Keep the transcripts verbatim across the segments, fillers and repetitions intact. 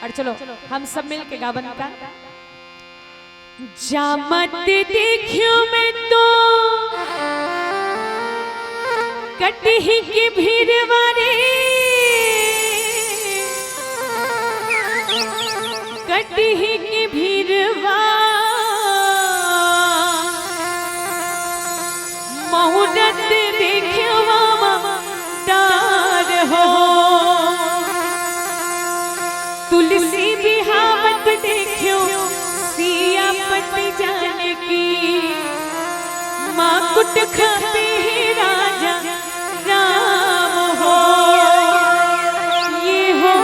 अउ चलो, हम सब मिल के गावन का। जा मत देखियो मैं तो कटही के भीरवा रे, कटही के भीरवा। मुहूर्त देखवा डार हो। तुलसी बिहावत देखियो सियापत जानकी। मुकुट खपे हे राजा राम हो। ये हो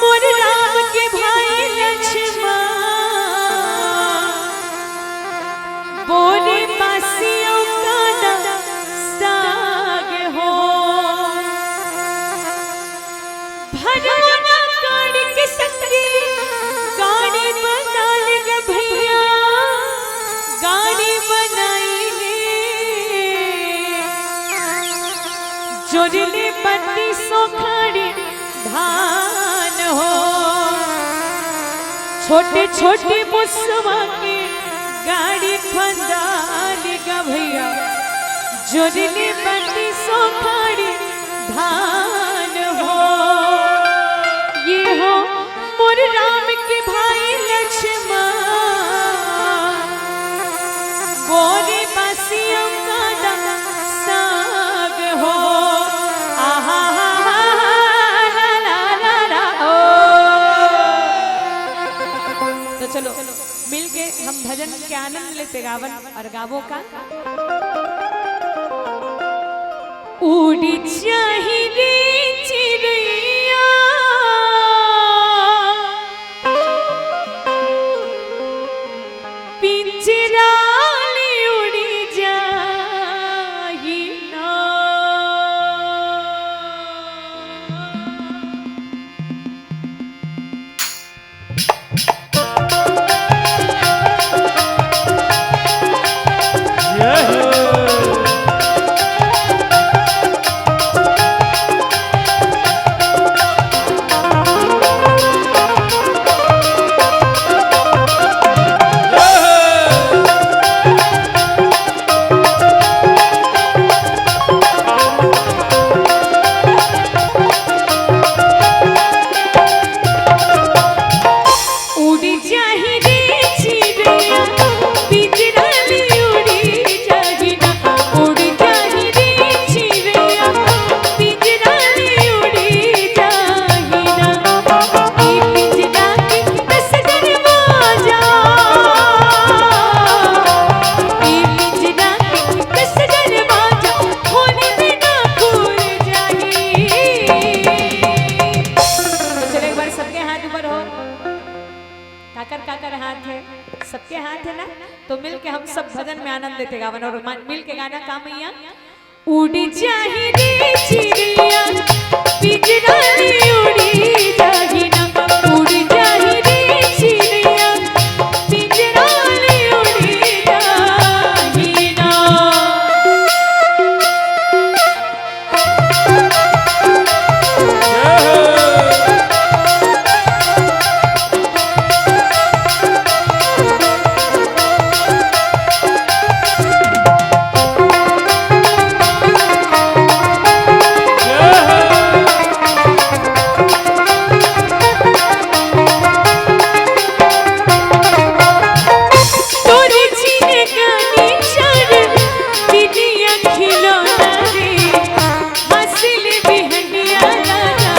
मोर राम के भाई लक्ष्मण। बोरे बासियों का ना साग हो। भरवाना काढ़ के संगी गाड़ी बना ले गे भैया, गाड़ी बनाई ले। जोरले बत्तीसों खाड़ी धान हो। छोटे छोटे मुसवा के गाड़ी फंदा ले गे भैया, जोरले बत्तीसों खाड़ी धान हो। ये हो मोर राम के भाई लक्ष्मण, बोरे बासियों का ना साग हो। आहा हा हा हा ला ला ला ला ओ। तो चलो, मिलके हम भजन के आनंद लेते गावन अउ गाबो का। उड़ी जाही रे चिरैया, पिंजरा ले उड़ी जाही ना। उड़ी जाही रे चिरैया, पिंजरा ले उड़ी जाही ना। उड़ी जाही रे चिरैया, पिंजरा ले उड़ी जाही ना। ई पिंजरा के दस दरवाजा, ई पिंजरा के दस दरवाजा, खोले बिना खुल जाही। तो चलो, एक बार सबके हाथ ऊपर हो। काकर काकर हाथ हे? सबके हाथ हे ना? तो मिल के हम सब भजन में आनंद लेते गावन अउ मान-, मिल के गाना का मैया। उड़ी जाही रे चिरैया, पिंजरा ले उड़ी जाही ना। उड़ी जाही रे चिरैया, पिंजरा ले उड़ी जाही ना। तोरे जिनगानी चार बिंदिया खिलौना रे, हंस ले बिहनिया राजा,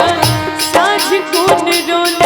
साँझ कुन रोना।